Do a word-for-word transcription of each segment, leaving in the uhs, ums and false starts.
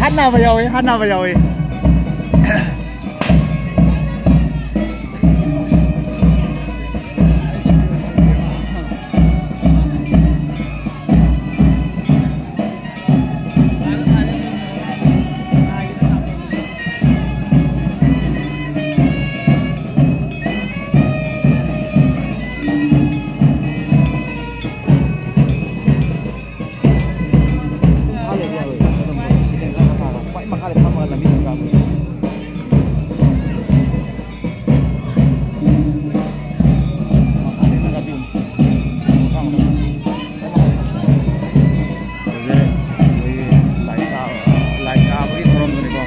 ꯍꯥꯠꯅꯕ ꯌꯥꯎꯋꯤ, ꯍꯥꯠꯅꯕ ꯌꯥꯎꯋꯤ꯫ ꯍꯧꯖꯤꯛ ꯑꯩꯈꯣꯏꯒꯤ ꯂꯥꯏ ꯀꯥ-, ꯂꯥꯏ ꯀꯥꯕꯒꯤ ꯊꯧꯔꯝꯗꯨꯅꯤꯀꯣ꯫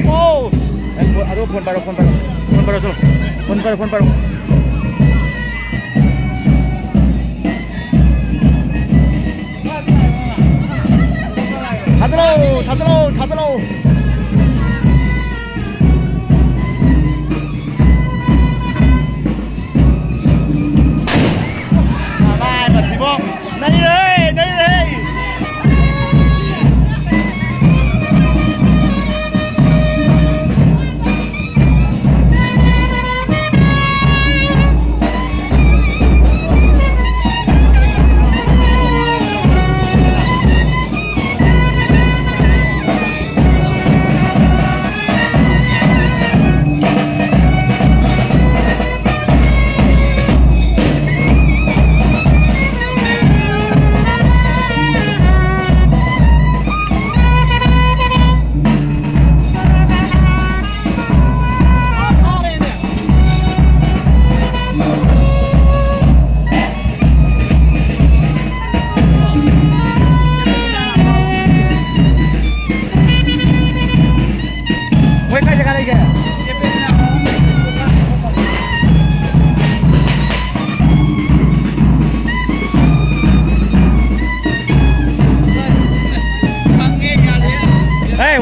ꯑꯣ! ꯑꯦ, ꯐꯣꯟ, ꯑꯗꯣ ꯐꯣꯟ ꯄꯥꯏꯔꯣ, ꯐꯣꯟ ꯄꯥꯏꯔꯣ꯫ ꯐꯣꯟ ꯄꯥꯏꯔꯣ, ꯆꯠꯂꯣ꯫ ꯐꯣꯟ ꯄꯥꯏꯔꯣ, ꯐꯣꯟ ꯄꯥꯏꯔꯣ꯫ ꯊꯥꯖꯤꯜꯂꯣ, ꯊꯥꯖꯤꯜꯂꯣ, ꯊꯥꯖꯤꯜꯂꯣ꯫ ꯅꯃꯥꯏ ꯃꯁꯤꯕꯣ꯫ ꯅꯩꯔꯦ, ꯅꯩꯔꯦ꯫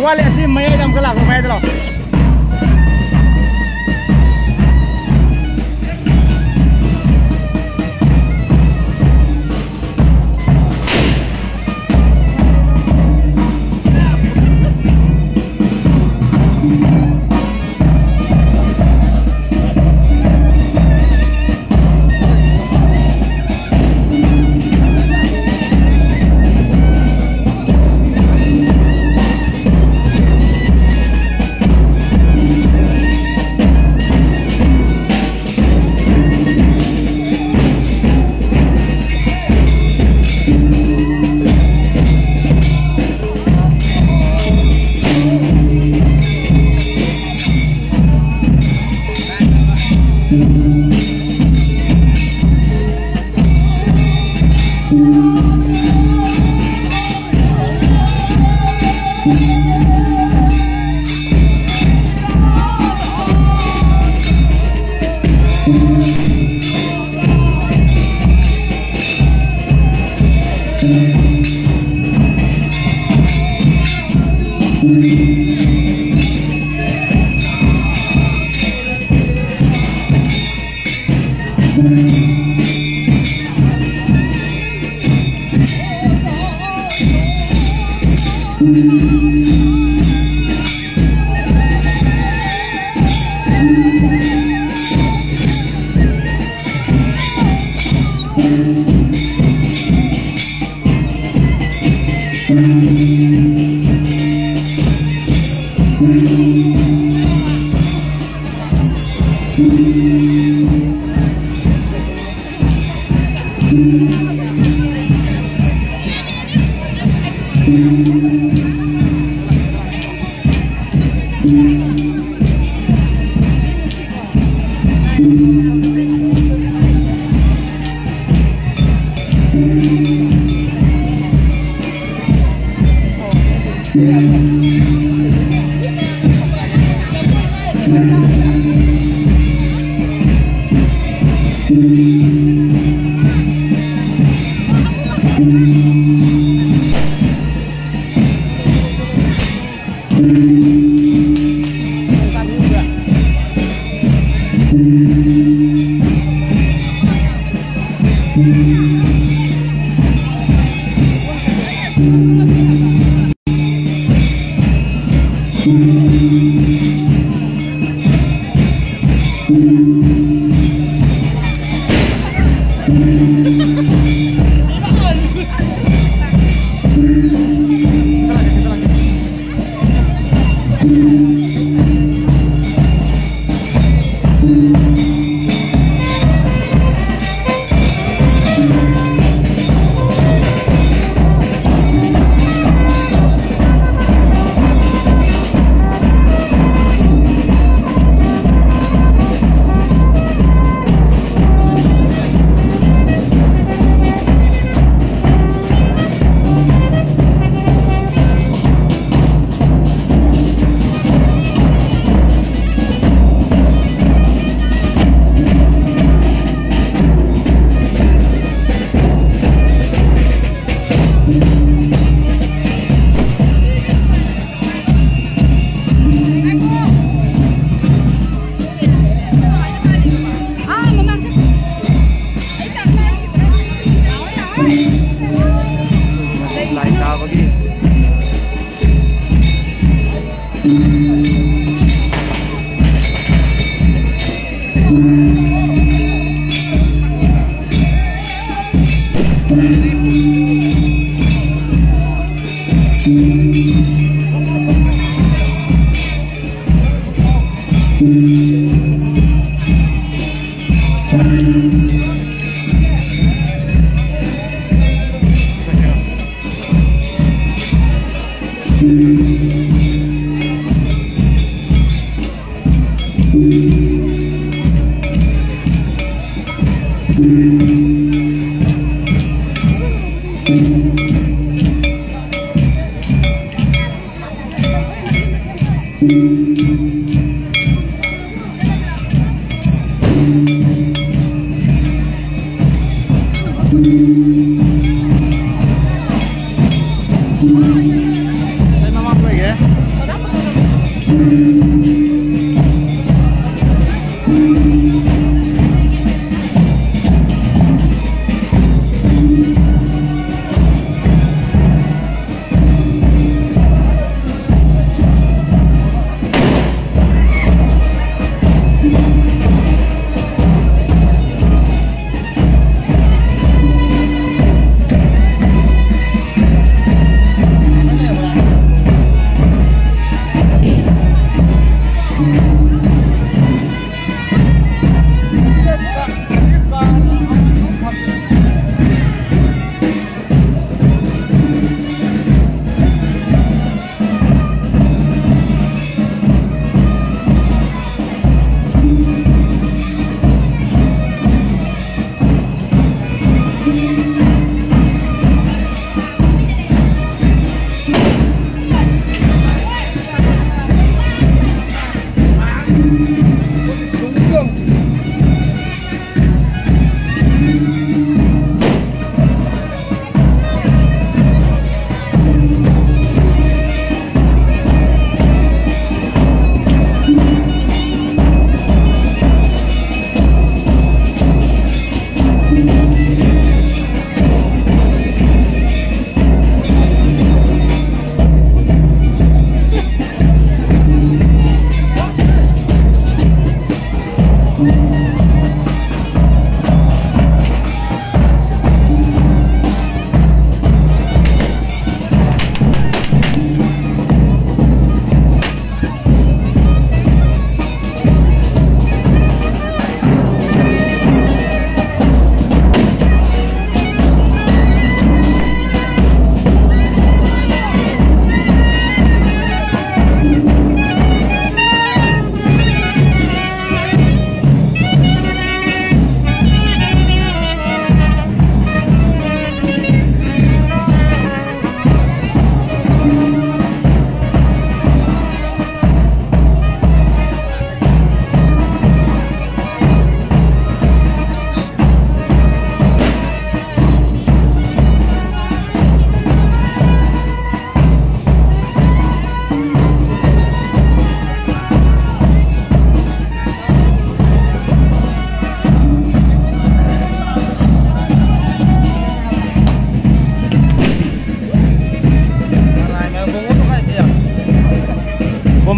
ꯋꯥꯠꯂꯦ, ꯑꯁꯤ ꯃꯌꯥꯏꯗ ꯑꯃꯨꯛꯀ ꯂꯥꯛꯈ꯭ꯔꯣ, ꯃꯌꯥꯏꯗ ꯂꯥꯛꯑꯣ꯫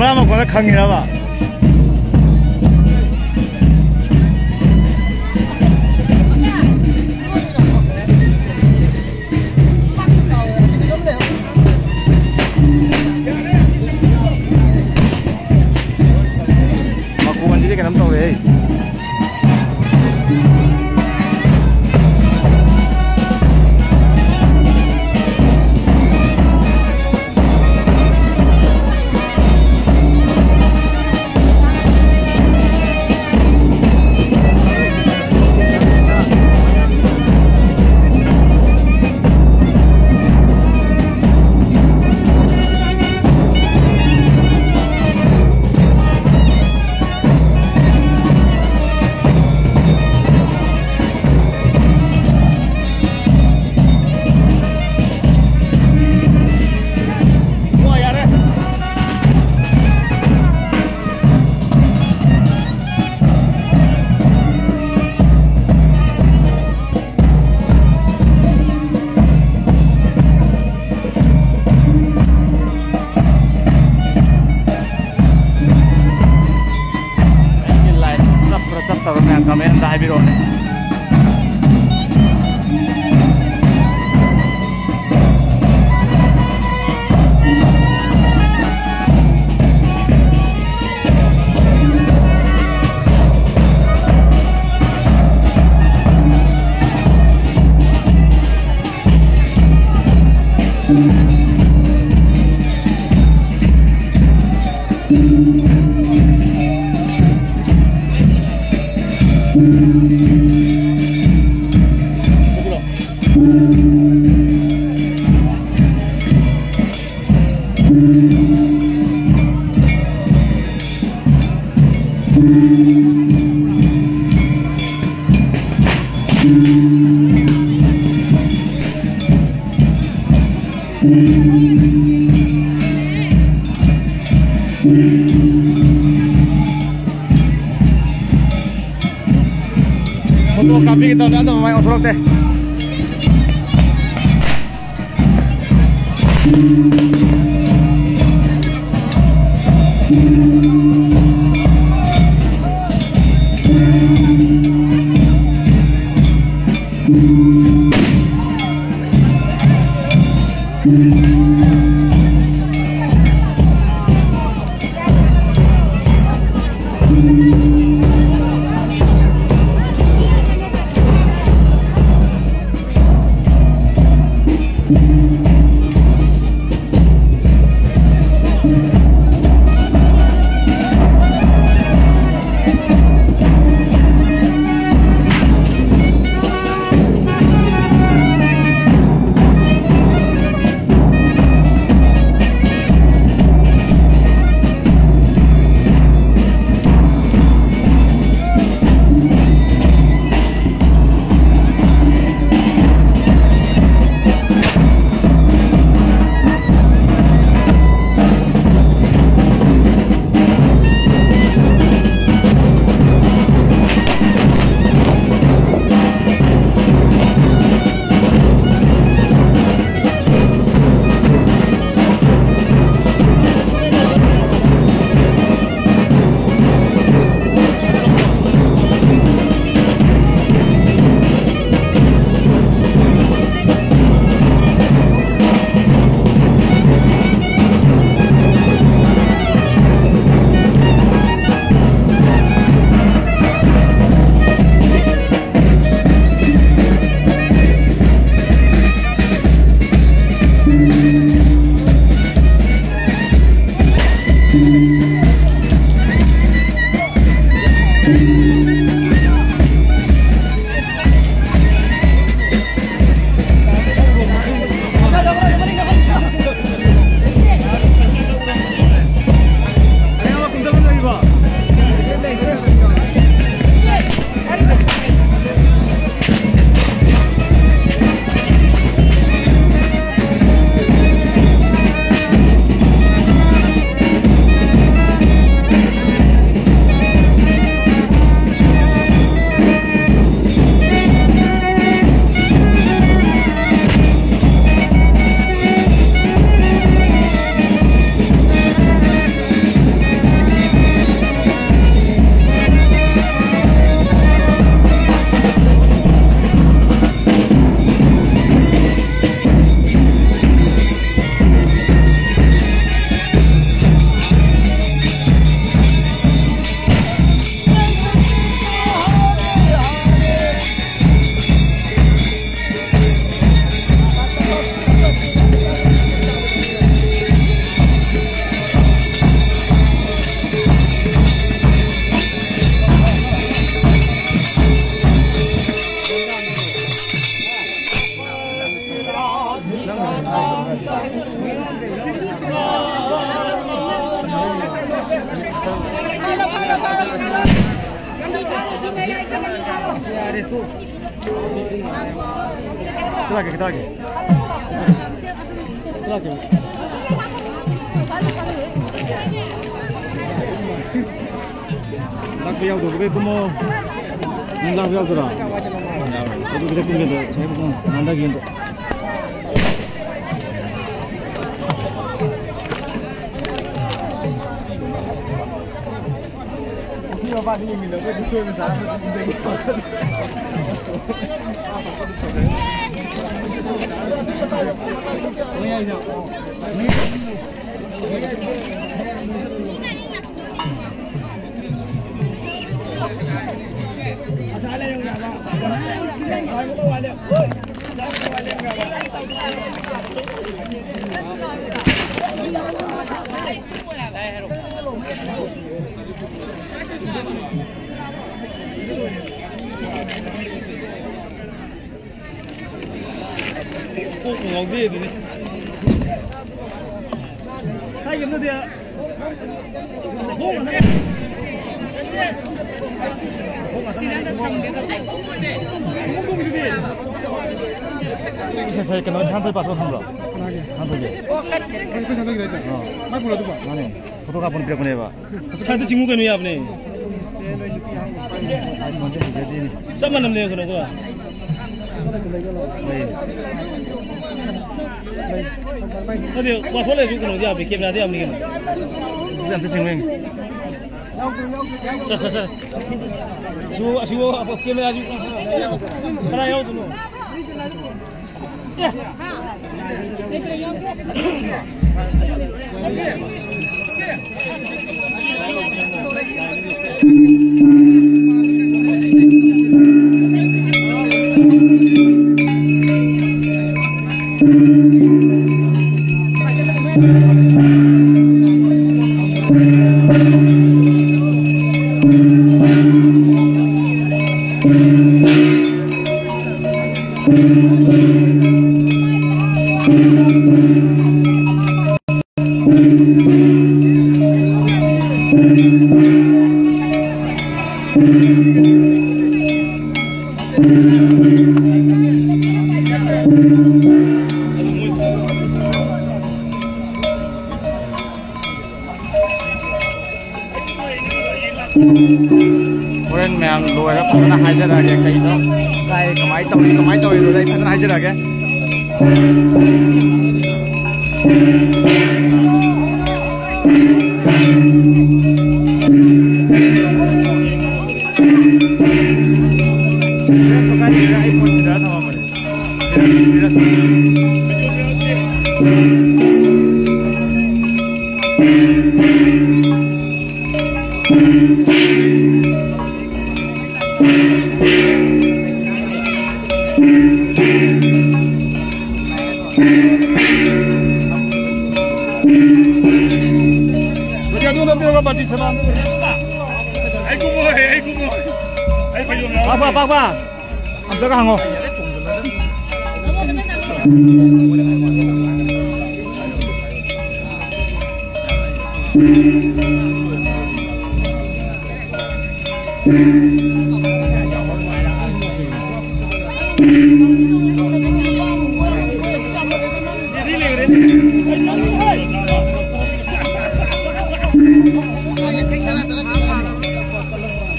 ꯕꯣꯔꯥ ꯃꯈꯣꯟꯗ ꯈꯪꯉꯤꯔꯕ? ꯃꯈꯣꯟꯁꯤꯗꯤ ꯀꯩꯅꯣꯝ ꯇꯧꯔꯦꯍꯦ꯫ ꯑꯩꯒꯤ ꯂꯥꯏꯟ ꯆꯠꯄ꯭ꯔꯥ ꯆꯠꯇꯕ꯭ꯔꯥ ꯃꯌꯥꯝ ꯀꯃꯦꯟ ꯑꯝꯇ ꯍꯥꯏꯕꯤꯔꯛꯑꯣꯅꯦ꯫ ꯐꯣꯇꯣ ꯀꯥꯞꯄꯤꯒꯦ ꯇꯧꯅꯦ, ꯑꯗꯨꯝ ꯃꯃꯥꯏ ꯑꯣꯟꯊꯣꯔꯛꯇꯦ꯫ ꯀꯗꯥꯏꯒꯤ, ꯀꯗꯥꯏꯒꯤ? ꯀꯗꯥꯏꯒꯤ? ꯂꯥꯛꯄ ꯌꯥꯎꯗꯕꯈꯩ ꯀꯨꯝꯃꯣ꯫ ꯅꯪ ꯂꯥꯛꯄ ꯌꯥꯎꯗꯣꯏꯔꯣ? ꯑꯗꯨ ꯈꯤꯇꯪ ꯀꯨꯝꯒꯦ ꯇꯧ-, ꯉꯁꯥꯏ ꯄꯨꯡ ꯅꯥꯟꯊꯒꯦ ꯑꯝꯇ꯫ ꯀꯣꯛꯄꯨ ꯉꯥꯎꯖꯩ ꯑꯗꯨꯗꯤ꯫ ꯍꯥꯏꯒꯤꯕꯅꯗꯤ꯫ ꯉꯁꯥꯏ ꯀꯩꯅꯣ ꯁꯥꯟꯇꯣꯏ ꯄꯥꯊꯣꯛ ꯈꯪꯕ꯭ꯔꯣ? ꯀꯅꯥꯒꯤ? ꯁꯥꯟꯇꯣꯏꯒꯤ꯫ ꯑꯩꯈꯣꯏ ꯁꯥꯟꯇꯣꯏꯒꯤ ꯂꯩꯇ꯭ꯔꯣ? ꯑꯥ꯫ ꯃꯥꯏ ꯄꯨꯔꯛꯑꯣ ꯑꯗꯨꯕꯣ꯫ ꯃꯥꯅꯦ꯫ ꯐꯣꯇꯣ ꯀꯥꯞꯄꯅ ꯄꯤꯔꯛꯄꯅꯦꯕ꯫ ꯁꯥꯏꯗ ꯆꯤꯡꯉꯨ ꯀꯩꯅꯣ ꯌꯥꯕꯅꯦ꯫ ꯆꯞ ꯃꯥꯟꯅꯕꯅꯦ ꯀꯩꯅꯣꯒ꯫ ꯅꯠꯇꯦ, ꯄꯥꯁꯋꯥꯔꯗ ꯂꯩꯔꯁꯨ ꯀꯩꯅꯣꯗꯤ ꯌꯥꯕꯅꯦ, ꯀꯦꯃꯦꯔꯥꯗꯤ ꯌꯥꯕꯅꯤ ꯀꯩꯅꯣ꯫ ꯑꯝꯇ ꯆꯤꯡꯉꯨ ꯌꯦꯡꯒꯦ꯫ ꯁꯦ, ꯁꯦ, ꯁꯦ꯫ ꯑꯁꯤꯕꯨ, ꯑꯁꯤꯕꯨ ꯀꯦꯃꯦꯔꯥꯁꯤ ꯀꯅꯥ ꯌꯥꯎꯗꯣꯏꯅꯣ? ꯍꯣꯔꯦꯟ ꯃꯌꯥꯝ ꯂꯣꯏꯔ ꯐꯖꯅ ꯍꯥꯏꯖꯔꯛꯑꯒꯦ, ꯀꯩꯅꯣ, ꯀꯥꯏ, ꯀꯃꯥꯏꯅ ꯇꯧꯔꯤ, ꯀꯃꯥꯏꯅ ꯇꯧꯔꯤꯗꯨꯗ ꯑꯩ ꯐꯖꯅ ꯍꯥꯏꯖꯔꯛꯑꯒꯦ꯫ ꯑꯩ ꯀꯨꯝꯃꯣꯏ, ꯑꯩ ꯀꯨꯝꯃꯣꯏ꯫ ꯑꯩ ꯐꯩꯖꯣꯝ ꯌꯥꯎꯗꯦ꯫ ꯄꯥꯛꯄ, ꯄꯥꯛꯄ꯫ ꯑꯝꯇꯒ ꯍꯪꯉꯣ꯫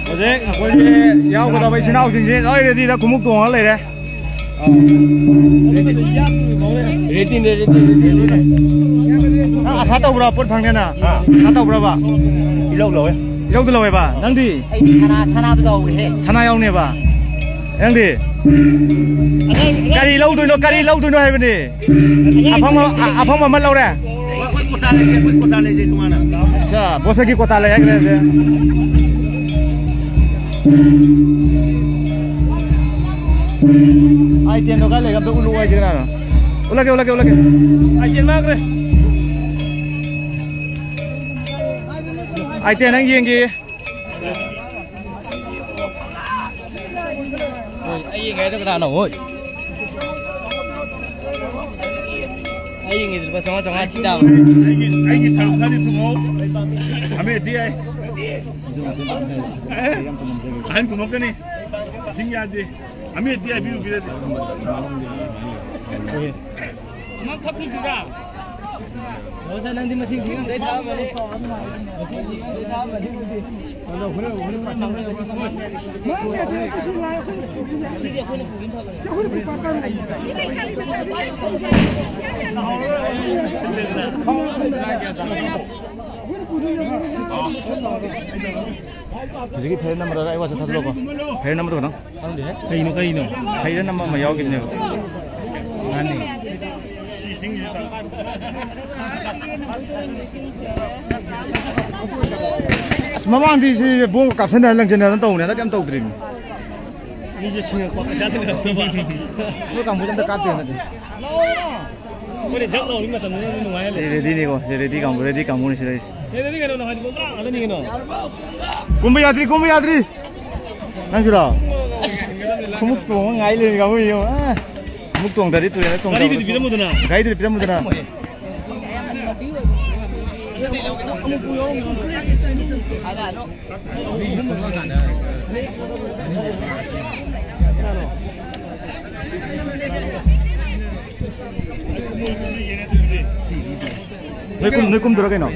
ꯍꯧꯖꯤꯛ ꯑꯩꯈꯣꯏꯒꯤ ꯌꯥꯎꯒꯗꯕ ꯏꯆꯤꯟ ꯏꯅꯥꯎꯁꯤꯡꯁꯤ ꯂꯣꯏ ꯔꯦꯗꯤꯗ ꯈꯣꯡꯎꯞ ꯇꯣꯡꯉꯒ ꯂꯩꯔꯦ꯫ ꯔꯦꯗꯤꯅꯦ, ꯔꯦꯗꯤ, ꯔꯦꯗꯤꯅꯦ꯫ ꯅꯪ ꯑꯁꯥ ꯇꯧꯕ꯭ꯔꯥ? ꯄꯣꯠ ꯐꯪꯅꯦꯅ? ꯍꯥ? ꯑꯁꯥ ꯇꯧꯕ꯭ꯔꯕ? ꯏꯂꯧ ꯂꯧꯋꯦ꯫ ꯏꯂꯧꯗ ꯂꯧꯋꯦꯕ꯫ ꯅꯪꯗꯤ? ꯑꯩꯗꯤ ꯁꯅꯥ, ꯁꯅꯥꯗꯨ ꯂꯧꯋꯦꯍꯦ꯫ ꯁꯅꯥ ꯌꯥꯎꯅꯦꯕ꯫ ꯅꯪꯗꯤ? ꯀꯔꯤ ꯂꯧꯗꯣꯏꯅꯣ? ꯀꯔꯤ ꯂꯧꯗꯣꯏꯅꯣ ꯍꯥꯏꯕꯅꯤ? ꯑꯐꯪꯕ, ꯑ-, ꯑꯐꯪꯕ ꯑꯃ ꯂꯧꯔꯦ? ꯑꯩꯈꯣꯏ ꯀꯣꯇꯥ ꯂꯩꯖꯩ, ꯑꯩꯈꯣꯏ ꯀꯣꯇꯥ ꯂꯩꯖꯩ ꯇꯣꯉꯥꯟꯅ꯫ ꯑꯠꯆꯥ, ꯕꯣꯁꯀꯤ ꯀꯣꯇꯥ ꯂꯩ ꯍꯥꯏꯈ꯭ꯔꯦ ꯍꯧꯖꯤꯛ꯫ ꯑꯥꯏꯇꯦꯟꯗꯣ ꯀꯥꯏ ꯂꯩꯒꯦ? ꯑꯝꯇ ꯎꯠꯂꯛꯑꯣ ꯍꯥꯏꯁꯦ ꯀꯅꯥꯅꯣ? ꯎꯠꯂꯛꯀꯦ, ꯎꯠꯂꯛꯀꯦ, ꯎꯠꯂꯛꯀꯦ꯫ ꯑꯥꯏꯇꯦꯟ ꯃꯥꯡꯈ꯭ꯔꯦ꯫ ꯑꯥꯏꯇꯦꯟ ꯅꯪ ꯌꯦꯡꯒꯦ꯫ ꯍꯣꯏ, ꯑꯩ ꯌꯦꯡꯉꯦ ꯍꯥꯏꯗꯣ ꯀꯅꯥꯅꯣ? ꯍꯣꯏ꯫ ꯌꯦꯡꯉꯤꯗꯨ ꯂꯨꯄꯥ ꯆꯥꯝꯃꯉꯥ ꯆꯥꯝꯃꯉꯥ ꯊꯤ ꯇꯥꯕꯅꯦ꯫ ꯑꯩꯒꯤ, ꯑꯩꯒꯤ ꯁꯔꯨꯛ ꯈꯔꯗꯤ ꯊꯨꯝꯃꯧ꯫ ꯑꯃꯦꯗꯤ ꯌꯥꯏ꯫ ꯑꯦ? ꯑꯍꯟ ꯀꯨꯝꯃꯛꯀꯅꯤ꯫ ꯏꯁꯤꯡ ꯌꯥꯗꯦ꯫ ꯑꯃꯦꯗꯤ ꯌꯥꯏ, ꯕꯤꯔꯨ ꯕꯤꯔꯗꯤ꯫ ꯑꯃ ꯊꯛꯄꯤꯗꯨꯔꯥ? ꯅꯪꯗꯤ ꯃꯁꯤꯡ ꯊꯤꯉꯝꯗꯩ ꯊꯥꯛꯑꯝꯃꯅꯤ꯫ ꯃꯁꯤꯡ ꯊꯤꯉꯝꯗꯩ ꯊꯥꯛꯑꯝꯃꯅꯤ꯫ ꯍꯧꯖꯤꯛꯀꯤ ꯐꯦꯔꯦꯟ ꯅꯝꯕꯔꯗ ꯑꯩ ꯋꯥꯆꯞ ꯊꯥꯖꯤꯜꯂꯣꯀꯣ꯫ ꯐꯦꯔꯦꯟ ꯅꯝꯕꯔꯗꯣ ꯈꯇꯪ꯫ ꯈꯪꯗꯦꯍꯦ꯫ ꯀꯩꯅꯣ, ꯀꯩꯅꯣ? ꯐꯦꯔꯦꯟ ꯅꯝꯕꯔ ꯑꯃ ꯌꯥꯎꯈꯤꯕꯅꯦꯕ꯫ ꯃꯥꯅꯤ꯫ ꯑꯁ, ꯃꯃꯥꯡꯗꯤ ꯁꯤ ꯕꯣꯝ ꯀꯥꯞꯁꯟꯅꯔ ꯂꯪꯁꯟꯅꯗꯅ ꯇꯧꯕꯅꯦ, ꯍꯟꯗꯛꯇꯤ ꯑꯝ ꯇꯧꯗ꯭ꯔꯤꯕꯅꯤ꯫ ꯃꯤꯁꯦ ꯁꯤꯡꯉꯛꯄ, ꯄꯩꯁꯥ ꯂꯩꯔꯛꯇꯕ꯫ ꯑꯩꯈꯣꯏ ꯀꯥꯡꯕꯨꯁꯦ ꯑꯝꯇ ꯀꯥꯞꯇꯦ ꯍꯟꯗꯛꯇꯤ꯫ ꯑꯩꯈꯣꯏꯅ ꯖꯛ ꯂꯥꯎꯕꯒꯤ ꯃꯇꯝꯗꯨꯅ ꯑꯗꯨꯝ ꯅꯨꯡꯉꯥꯏꯍꯜꯂꯦ꯫ ꯁꯤ ꯔꯦꯗꯤꯅꯤꯀꯣ, ꯁꯤ ꯔꯦꯗꯤ ꯀꯥꯡꯕꯨ, ꯔꯦꯗꯤ ꯀꯥꯡꯕꯨꯅꯤ ꯁꯤꯗ꯫ ꯁꯤ ꯔꯦꯗꯤ ꯀꯩꯅꯣ, ꯅꯪ ꯍꯥꯏꯗꯤ ꯀꯨꯟꯊ꯭ꯔꯥ ꯉꯥꯛꯇꯅꯤ ꯀꯩꯅꯣ꯫ ꯀꯨꯝꯕ ꯌꯥꯗ꯭ꯔꯤ, ꯀꯨꯝꯕ ꯌꯥꯗ꯭ꯔꯤ꯫ ꯅꯪꯁꯨꯔꯣ? ꯑꯁ, ꯈꯣꯡꯎꯞ ꯇꯣꯡꯉ ꯉꯥꯏ ꯂꯩꯔꯤ ꯀꯥꯡꯕꯨ ꯌꯦꯡꯉꯣ꯫ ꯑ, ꯈꯣꯡꯎꯞ ꯇꯣꯡꯗ꯭ꯔꯗꯤ ꯇꯨꯔꯦꯜꯗ ꯆꯣꯡꯊꯕꯗ ꯒꯥꯔꯤꯗꯨꯗꯤ ꯄꯤꯔꯝꯃꯨꯗꯅ꯫ ꯒꯥꯔꯤꯗꯨꯗꯤ ꯄꯤꯔꯝꯃꯨꯗꯅ꯫ ꯅꯣꯏ ꯀꯨꯝ-, ꯅꯣꯏ ꯀꯨꯝꯗꯣꯏꯔꯣ ꯀꯩꯅꯣ?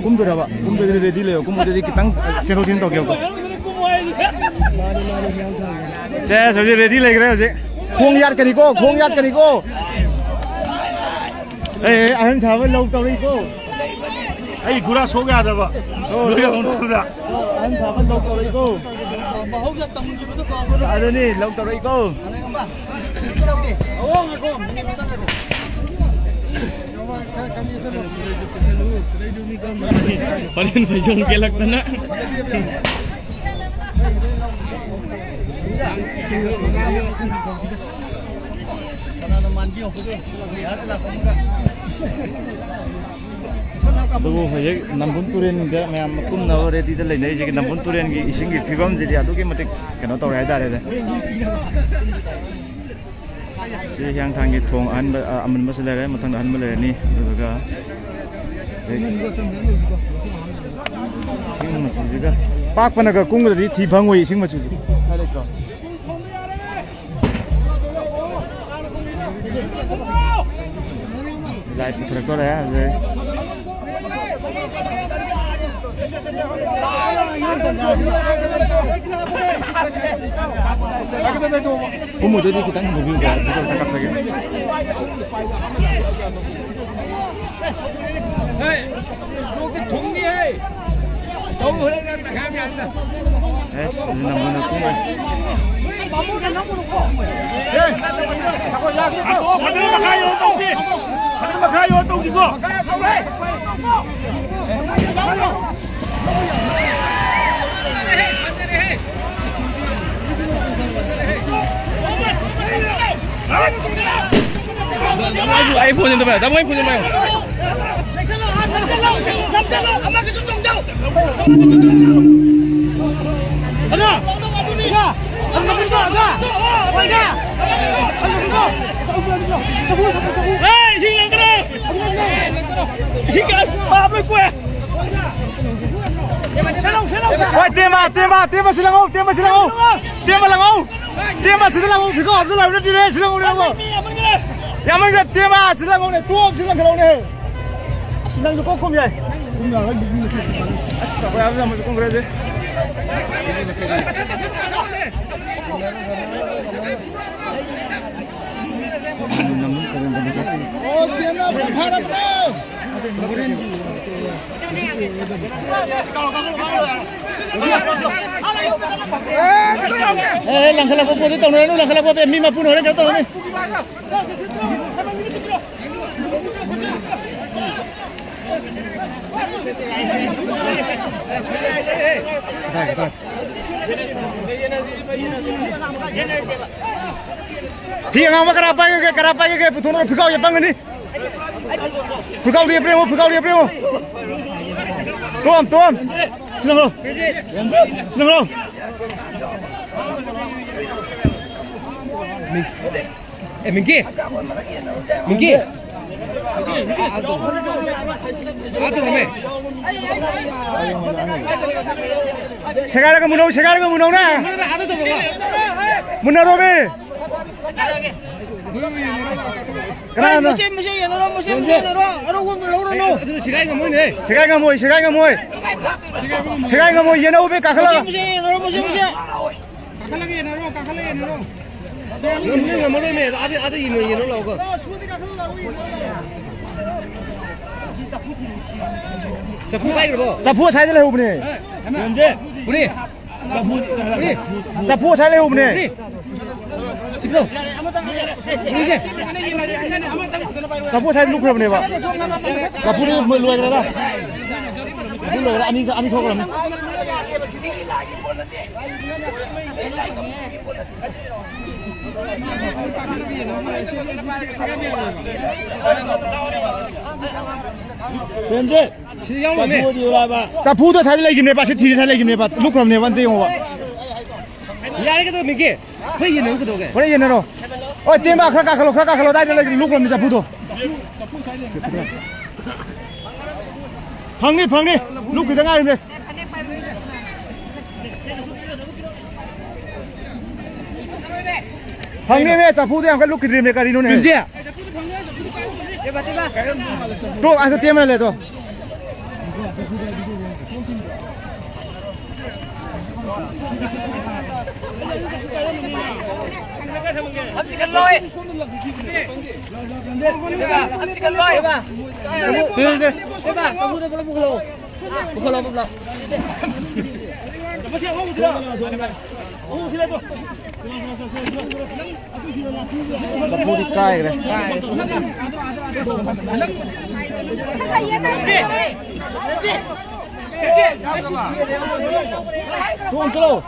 ꯀꯨꯝꯗꯣꯏꯔꯕ? ꯀꯨꯝꯗꯣꯏꯗꯤ ꯔꯦꯗꯤ ꯂꯩꯌꯣ꯫ ꯀꯨꯝꯃꯣꯏꯗꯗꯤ ꯈꯤꯇꯪ ꯆꯦꯟꯊꯣꯛ ꯆꯦꯟꯁꯤꯟ ꯇꯧꯒꯦꯕꯀꯣ꯫ ꯁꯦ, ꯍꯧꯖꯤꯛ ꯔꯦꯗꯤ ꯂꯩꯈ꯭ꯔꯦ ꯍꯧꯖꯤꯛ꯫ ꯈꯣꯡ ꯌꯥꯠꯀꯅꯤꯀꯣ, ꯈꯣꯡ ꯌꯥꯠꯀꯅꯤꯀꯣ꯫ ꯑꯦ, ꯑꯦ, ꯑꯍꯟ ꯁꯥꯕ ꯂꯧ ꯇꯧꯔꯛꯏꯀꯣ꯫ ꯑꯩ ꯈꯨꯔꯥ ꯁꯣꯛ ꯌꯥꯗꯕ꯫ ꯑꯣ, ꯂꯣꯏ ꯍꯧꯅꯕꯗ꯫ ꯑꯍꯟ ꯁꯥꯕ ꯂꯧ ꯇꯧꯔꯛꯏꯀꯣ꯫ ꯑꯗꯨꯅꯤ, ꯂꯧ ꯇꯧꯔꯛꯏꯀꯣ꯫ ꯍꯣꯔꯦꯟ ꯐꯩꯖꯣꯝ ꯀꯦꯜꯂꯛꯇꯅ꯫ ꯑꯗꯨꯕꯨ ꯍꯧꯖꯤꯛ ꯅꯝꯕꯨꯜ ꯇꯨꯔꯦꯟꯗ ꯃꯌꯥꯝ ꯀꯨꯝꯅꯕ ꯔꯦꯗꯤꯗ ꯂꯩꯅꯔꯤꯁꯤꯒꯤ ꯅꯝꯕꯨꯜ ꯇꯨꯔꯦꯟꯒꯤ ꯏꯁꯤꯡꯒꯤ ꯐꯤꯕꯝꯁꯤꯗꯤ ꯑꯗꯨꯛꯀꯤ ꯃꯇꯤꯛ ꯀꯩꯅꯣ ꯇꯧꯔꯦ ꯍꯥꯏꯇꯥꯔꯦꯅꯦ꯫ ꯁꯤ ꯍꯤꯌꯥꯡꯊꯥꯡꯒꯤ ꯊꯣꯡ ꯑꯍꯟꯕ, ꯑ, ꯑꯃꯟꯕꯁꯨ ꯂꯩꯔꯦ, ꯃꯊꯪꯗ ꯑꯍꯟꯕ ꯂꯩꯔꯅꯤ꯫ ꯑꯗꯨꯒ ꯏꯁꯤꯡ ꯃꯆꯨꯁꯤꯒ ꯄꯥꯛꯄꯅꯒ ꯀꯨꯡꯕꯗꯗꯤ ꯊꯤ ꯐꯪꯉꯣꯏ, ꯏꯁꯤꯡ ꯃꯆꯨꯁꯦ꯫ ꯂꯥꯏꯠ ꯄꯨꯊꯔꯛꯇꯣꯔꯦ ꯍꯧꯖꯤꯛ꯫ ꯀꯨꯝꯃꯣꯏꯗꯣꯏꯗꯤ ꯈꯤꯇꯪ ꯍꯟꯊꯕꯤꯌꯨꯗ, ꯑꯗꯨꯒ ꯑꯝꯇ ꯀꯥꯞꯆꯒꯦ꯫ ꯍꯦ, ꯂꯣꯛꯇꯤ ꯊꯨꯡꯅꯤꯍꯦ꯫ ꯇꯧ ꯍꯣꯔꯦꯟ ꯅꯪ ꯇꯪꯈꯥꯏ ꯑꯃ ꯌꯥꯅꯤꯗ꯫ ꯑꯦ, ꯑꯗꯨ ꯅꯝꯕꯔ ꯅꯠꯇꯦ꯫ ꯐꯖꯅ ꯃꯈꯥ ꯌꯧ ꯇꯧꯁꯤ꯫ ꯐꯖꯅ ꯃꯈꯥ ꯌꯧ ꯇꯧꯁꯤꯀꯣ꯫ ꯑꯩ ꯐꯣꯟ ꯌꯦꯡꯗꯕ, ꯇꯥꯃꯣ, ꯑꯩ ꯐꯣꯟ ꯌꯦꯡꯕ꯫ ꯑꯦ, ꯏꯁꯤꯡ ꯂꯪꯒꯅꯣ! ꯏꯁꯤꯡ ꯀꯌꯥ ꯄꯥꯞ ꯂꯣꯏ ꯀꯣꯛꯑꯦ꯫ ꯍꯣꯏ, ꯇꯦꯝꯃ, ꯇꯦꯝꯃ, ꯇꯦꯝꯃ ꯁꯤ ꯂꯪꯉꯧ, ꯇꯦꯝꯃ ꯁꯤ ꯂꯪꯉꯧ, ꯇꯦꯝꯃ ꯂꯪꯉꯧ, ꯇꯦꯝꯃ ꯁꯤꯗ ꯂꯪꯉꯧ, ꯐꯤꯀꯥꯎ ꯍꯥꯞꯆꯜꯂꯛꯑꯕ ꯅꯠꯇꯦꯅꯦ, ꯁꯤ ꯂꯪꯉꯧꯅꯦ ꯂꯪꯉꯧ꯫ ꯌꯥꯝꯃꯟꯈ꯭ꯔꯦ, ꯇꯦꯝꯃ ꯁꯤ ꯂꯪꯉꯧꯅꯦ, ꯇꯣꯝ ꯁꯤ ꯂꯪꯈꯠꯂꯛꯎꯅꯦ꯫ ꯑꯁ, ꯅꯪꯁꯨ ꯀꯣꯛ ꯈꯨꯝ ꯌꯥꯏ꯫ ꯑꯁ, ꯑꯩꯈꯣꯏ ꯑꯍꯟ ꯑꯃꯁꯨ ꯀꯨꯝꯈ꯭ꯔꯦ ꯍꯧꯖꯤꯛ꯫ ꯑꯦ, ꯂꯪꯈꯠꯂꯛꯄ ꯄꯣꯠꯇꯤ ꯇꯧꯅꯔꯅꯨ, ꯂꯪꯈꯠꯂꯛꯄ ꯄꯣꯠꯇꯤ ꯃꯤ ꯃꯄꯨꯅ ꯍꯣꯔꯦꯟ ꯀꯩꯅꯣ ꯇꯧꯔꯅꯤ꯫ ꯐꯤ ꯑꯉꯥꯡꯕ ꯀꯅꯥ ꯄꯥꯏꯒꯦ? ꯀꯅꯥ ꯄꯥꯏꯒꯦ? ꯄꯨꯊꯣꯛꯅꯔꯣ, ꯐꯤꯈꯥꯎ ꯌꯦꯞꯄꯝꯒꯅꯤ꯫ ꯐꯤꯈꯥꯎꯗ ꯌꯦꯞꯄꯤꯔꯝꯃꯣ, ꯐꯤꯈꯥꯎꯗ ꯌꯦꯞꯄꯤꯔꯝꯃꯣ꯫ ꯇꯣꯝ, ꯇꯣꯝ꯫ ꯁꯤ ꯂꯪꯈꯠꯂꯣ꯫ ꯁꯤ ꯂꯪꯈꯠꯂꯣ꯫ ꯃꯤ꯫ ꯑꯦ, ꯃꯤꯡꯀꯤ꯫ ꯃꯤꯡꯀꯤ꯫ ꯑꯗꯨ꯫ ꯑꯗꯨ ꯍꯣꯃꯦ꯫ ꯁꯦꯒꯥꯏꯔꯒ ꯃꯨꯅꯧ, ꯁꯦꯒꯥꯏꯔꯒ ꯃꯨꯅꯧꯅꯦ꯫ ꯑꯗꯨ ꯇꯧꯕ꯫ ꯃꯨꯟꯅꯔꯣꯃꯦ꯫ ꯀꯅꯥꯅꯣ? ꯃꯁꯦ, ꯃꯁꯦ ꯌꯦꯟꯅꯔꯣ, ꯃꯁꯦ, ꯃꯁꯦ ꯌꯦꯟꯅꯔꯣ꯫ ꯑꯔꯧꯕ ꯑꯝꯇ ꯂꯧꯔꯨꯅꯨ꯫ ꯑꯦ, ꯑꯗꯨ ꯁꯦꯒꯥꯏ ꯉꯝꯃꯣꯏꯅꯦ꯫ ꯁꯦꯒꯥꯏ ꯉꯝꯃꯣꯏ, ꯁꯦꯒꯥꯏ ꯉꯝꯃꯣꯏ꯫ ꯁꯦꯒꯥꯏ ꯉꯝꯃꯣꯏ, ꯌꯦꯟꯅꯧꯕꯤ ꯀꯥꯈꯠꯂꯒ꯫ ꯃꯁꯦ, ꯃꯁꯦ ꯌꯦꯟꯅꯔꯣ, ꯃꯁꯦ, ꯃꯁꯦ꯫ ꯀꯥꯈꯠꯂꯒ ꯌꯦꯟꯅꯔꯣ, ꯀꯥꯈꯠꯂꯒ ꯌꯦꯟꯅꯔꯣ꯫ ꯅꯣꯏ ꯉꯝꯃꯔꯣꯏꯃꯦ꯫ ꯑꯥꯗ, ꯑꯥꯗ ꯌꯦꯟꯅꯔꯣ, ꯌꯦꯟꯅꯔꯣ ꯂꯥꯛꯑꯣꯀꯣ꯫ ꯆꯐꯨ ꯄꯥꯏꯈ꯭ꯔꯕꯣ? ꯆꯐꯨ ꯑꯁ꯭ꯋꯥꯏꯗ ꯂꯩꯍꯧꯕꯅꯦ꯫ ꯌꯦꯟꯁꯦ꯫ ꯄꯨꯅꯤ꯫ ꯆꯐꯨ, ꯄꯨꯅꯤ꯫ ꯆꯐꯨ ꯑꯁ꯭ꯋꯥꯏꯗ ꯂꯩꯍꯧꯕꯅꯦ꯫ ꯄꯨꯅꯤ꯫ ꯁꯤꯕ꯭ꯔꯣ? ꯄꯨꯅꯤꯁꯦ꯫ ꯆꯐꯨ ꯑꯁ꯭ꯋꯥꯏꯗ ꯂꯨꯞꯈ꯭ꯔꯕꯅꯦꯕ꯫ ꯆꯐꯨꯗꯤ ꯂꯣꯏꯈ꯭ꯔꯦꯗ꯫ ꯆꯐꯨ ꯂꯣꯏꯈ꯭ꯔꯦ꯫ ꯑꯅꯤ, ꯑꯅꯤ ꯊꯣꯛꯈ꯭ꯔꯕꯅꯤ꯫ ꯄ꯭ꯔꯦꯝꯖꯤꯠ, ꯁꯤꯗ ꯌꯥꯎꯔꯝꯃꯦ꯫ ꯆꯐꯨꯗꯤ ꯌꯣꯜꯂꯛꯑꯕ? ꯆꯐꯨꯗꯣ ꯁ꯭ꯋꯥꯏꯗ ꯂꯩꯈꯤꯕꯅꯦꯕ, ꯁꯤ ꯊꯤꯔꯤ ꯁ꯭ꯋꯥꯏꯗ ꯂꯩꯈꯤꯕꯅꯦꯕ, ꯂꯨꯞꯈ꯭ꯔꯕꯅꯦꯕ, ꯑꯝꯇ ꯌꯦꯡꯉꯣꯕ꯫ ꯌꯥꯔꯦ, ꯀꯩꯗꯧꯔꯒꯦ? ꯍꯣꯏ, ꯌꯦꯟꯅꯔꯣ, ꯀꯩꯗꯧꯔꯒꯦ? ꯍꯣꯔꯦꯟ ꯌꯦꯟꯅꯔꯣ꯫ ꯍꯣꯏ, ꯇꯦꯝꯕ, ꯈꯔ ꯀꯥꯈꯠꯂꯣ, ꯈꯔ ꯀꯥꯈꯠꯂꯣ, ꯑꯗꯥꯏꯗ ꯂꯩꯈꯤꯕ, ꯂꯨꯞꯈ꯭ꯔꯕꯅꯤ ꯆꯐꯨꯗꯣ꯫ ꯐꯪꯅꯤ, ꯐꯪꯅꯤ, ꯂꯨꯞꯈꯤꯗ ꯉꯥꯏꯔꯤꯕꯅꯦ꯫ ꯐꯪꯅꯤꯅꯦ, ꯆꯐꯨꯗꯣ ꯌꯥꯝ ꯀꯟꯅ ꯂꯨꯞꯈꯤꯗ꯭ꯔꯤꯕꯅꯦ, ꯀꯔꯤꯅꯣꯅꯦ? ꯇꯨ, ꯑꯁ, ꯇꯦꯝ ꯂꯩ, ꯇꯣ꯫ ꯁꯤ, ꯁꯤ꯫ ꯆꯐꯨꯗꯤ ꯀꯥꯏꯈ꯭ꯔꯦ꯫ ꯇꯣꯡ ꯆꯠꯂꯣ꯫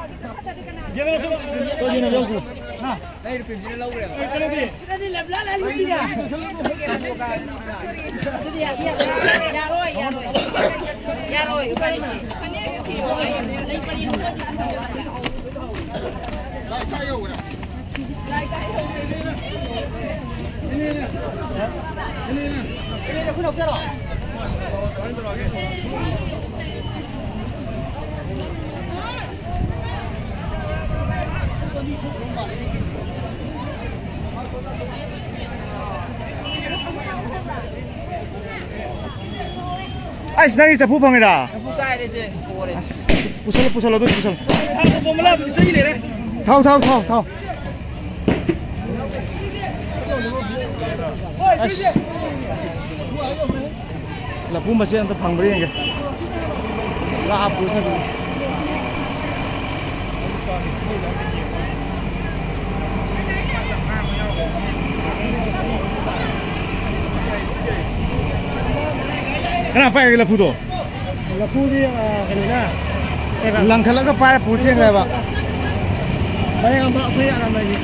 ꯑꯩꯁ, ꯅꯪꯒꯤ ꯆꯐꯨ ꯐꯪꯉꯤꯔꯥ? ꯆꯐꯨ ꯀꯥꯏꯔꯦ ꯁꯦ, ꯄꯣꯔꯦ꯫ ꯑꯁ, ꯄꯨꯁꯜꯂꯣ, ꯄꯨꯁꯜꯂꯣ, ꯑꯗꯨ ꯄꯨꯁꯜꯂꯣ꯫ ꯊꯥꯎ ꯄꯣꯝꯂꯥ ꯄꯨꯁꯜꯂꯤ ꯂꯩꯔꯦ꯫ ꯊꯥꯎ, ꯊꯥꯎ, ꯊꯥꯎ, ꯊꯥꯎ꯫ ꯑꯁ꯫ ꯂꯐꯨ ꯃꯆꯦꯠ ꯑꯝꯇ ꯐꯪꯕ꯭ꯔꯥ ꯌꯦꯡꯒꯦ꯫ ꯂꯥꯞꯄꯨ ꯁꯤꯗꯤ꯫ ꯀꯅꯥ ꯄꯥꯏꯔꯒꯦ ꯂꯐꯨꯗꯣ? ꯂꯐꯨꯗꯤ, ꯑ, ꯀꯩꯅꯣꯅ, ꯀꯩꯕ? ꯂꯪꯈꯠꯂꯒ ꯄꯥꯏꯔ ꯄꯨ ꯆꯦꯟꯈ꯭ꯔꯦꯕ꯫ ꯃꯌꯥꯝꯕ ꯑꯩꯈꯣꯏ ꯑꯔꯥꯃꯩꯅꯤ꯫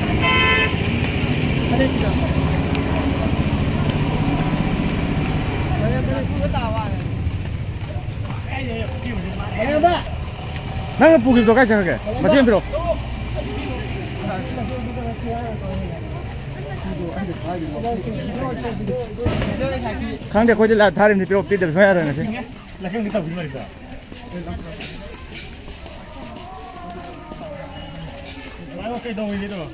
ꯐꯅꯦꯛꯁꯤꯗ꯫ ꯃꯌꯥꯝꯕ꯫ ꯅꯪꯅ ꯄꯨꯈꯤꯕꯗꯣ ꯀꯥꯏ ꯆꯠꯈ꯭ꯔꯒꯦ? ꯃꯆꯦ ꯑꯃ ꯄꯤꯔꯛꯑꯣ꯫ ꯈꯪꯗꯦ, ꯑꯩꯈꯣꯏꯗꯤ ꯂꯥꯏꯚ ꯊꯥꯔꯤꯕꯅꯤ, ꯄꯤꯔꯛꯑꯣ, ꯄꯤꯗꯕ ꯁꯨꯡꯌꯥ ꯌꯥꯔꯣꯏ ꯉꯁꯤ꯫ ꯂꯥꯏꯀꯪꯗ ꯇꯧꯕꯤ ꯃꯔꯤꯗ꯫ ꯀꯩꯗꯧꯔꯤꯒꯦꯗꯣ?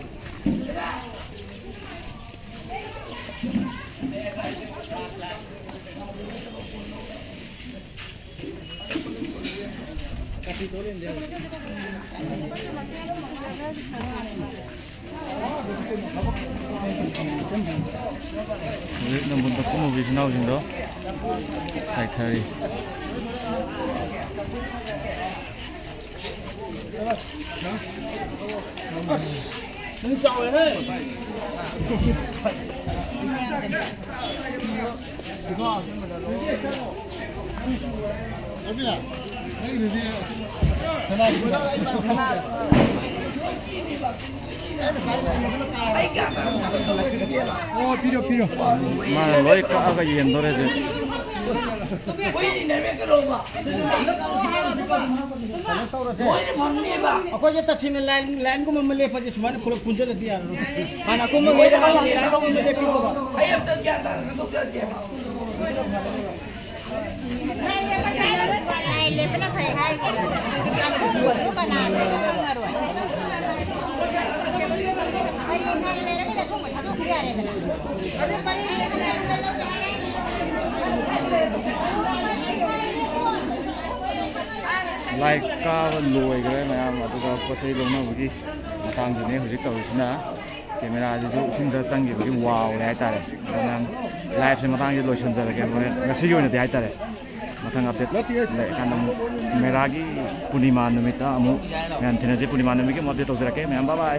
ꯍꯧꯖꯤꯛ ꯅꯝꯕꯣꯜꯗ ꯀꯨꯝꯃꯨꯕ ꯏꯆꯤꯟ ꯏꯅꯥꯎꯁꯤꯡꯗꯣ ꯆꯥꯏꯊꯔꯤ꯫ ꯑꯣ, ꯄꯤꯔꯣ, ꯄꯤꯔꯣ꯫ ꯃꯥꯅ ꯂꯣꯏ ꯀꯛꯑꯒ ꯌꯦꯟꯗꯣꯔꯦ ꯍꯧꯖꯤꯛ꯫ ꯃꯣꯏꯅ ꯐꯪꯅꯦꯕ꯫ ꯑꯩꯈꯣꯏꯁꯦ ꯇꯁꯦꯡꯅ ꯂꯥꯏꯟ, ꯂꯥꯏꯟꯒꯨꯝꯕ ꯑꯃ ꯂꯦꯞꯄꯁꯦ ꯁꯨꯃꯥꯏꯅ ꯄꯨꯂꯞ ꯄꯨꯟꯁꯤꯜꯂꯗꯤ ꯌꯥꯔꯔꯣꯏ꯫ ꯍꯥꯟꯅ ꯑꯀꯨꯝꯕ ꯃꯣꯏꯅ ꯂꯦꯞꯄ ꯐꯪꯅꯦꯕ꯫ ꯂꯥꯏꯟ ꯑꯃ ꯂꯦꯞꯄꯤꯔꯣꯕ꯫ ꯑꯩ ꯑꯝꯇ ꯒ꯭ꯌꯥꯟ ꯇꯥꯅ ꯈꯟꯗꯣꯛꯆꯔꯛꯀꯦꯕ꯫ ꯂꯦꯞꯄꯅ ꯐꯩ ꯍꯥꯏ꯫ ꯑꯗꯨ ꯀꯅꯥꯅꯣ ꯈꯪꯉꯔꯣꯏ꯫ ꯍꯌꯦꯡ ꯍꯥꯟꯅ ꯂꯩꯔꯒꯗꯤ ꯑꯊꯣꯡꯕ ꯊꯥꯗꯣꯛꯈꯤ ꯌꯥꯔꯦꯗꯅ꯫ ꯂꯥꯏ ꯀꯥꯕ ꯂꯣꯏꯈ꯭ꯔꯦ ꯃꯌꯥꯝ, ꯑꯗꯨꯒ ꯄꯣꯠ ꯆꯩ ꯂꯧꯅꯕꯒꯤ ꯃꯇꯥꯡꯗꯨꯅꯦ ꯍꯧꯖꯤꯛ ꯇꯧꯔꯤꯁꯤꯅ꯫ ꯀꯦꯃꯦꯔꯥꯁꯤꯁꯨ ꯏꯁꯤꯡꯗ ꯆꯪꯈꯤꯕꯒꯤ ꯋꯥꯎꯔꯦ ꯍꯥꯏꯇꯥꯔꯦ꯫ ꯑꯗꯣ ꯃꯌꯥꯝ, ꯂꯥꯏꯐꯁꯦ ꯃꯇꯥꯡꯁꯤꯗ ꯂꯣꯏꯁꯤꯟꯖꯔꯒꯦ ꯍꯣꯔꯦꯟ, ꯉꯁꯤꯒꯤ ꯑꯣꯏꯅꯗꯤ ꯍꯥꯏꯇꯥꯔꯦ꯫ ꯃꯊꯪ ꯑꯞꯗꯦꯠ ꯂꯩꯔꯀꯥꯟꯗ ꯑꯃꯨꯛ ꯃꯦꯔꯥꯒꯤ ꯄꯨꯔꯅꯤꯃꯥ ꯅꯨꯃꯤꯠꯇ ꯑꯃꯨꯛ ꯃꯌꯥꯝ ꯊꯦꯡꯅꯁꯦ꯫ ꯄꯨꯔꯅꯤꯃꯥ ꯅꯨꯃꯤꯠꯀꯤ ꯑꯃꯨꯛ ꯑꯞꯗꯦꯠ ꯇꯧꯖꯔꯛꯀꯦ ꯃꯌꯥꯝ꯫ ꯕꯥꯏ ꯕꯥꯏ꯫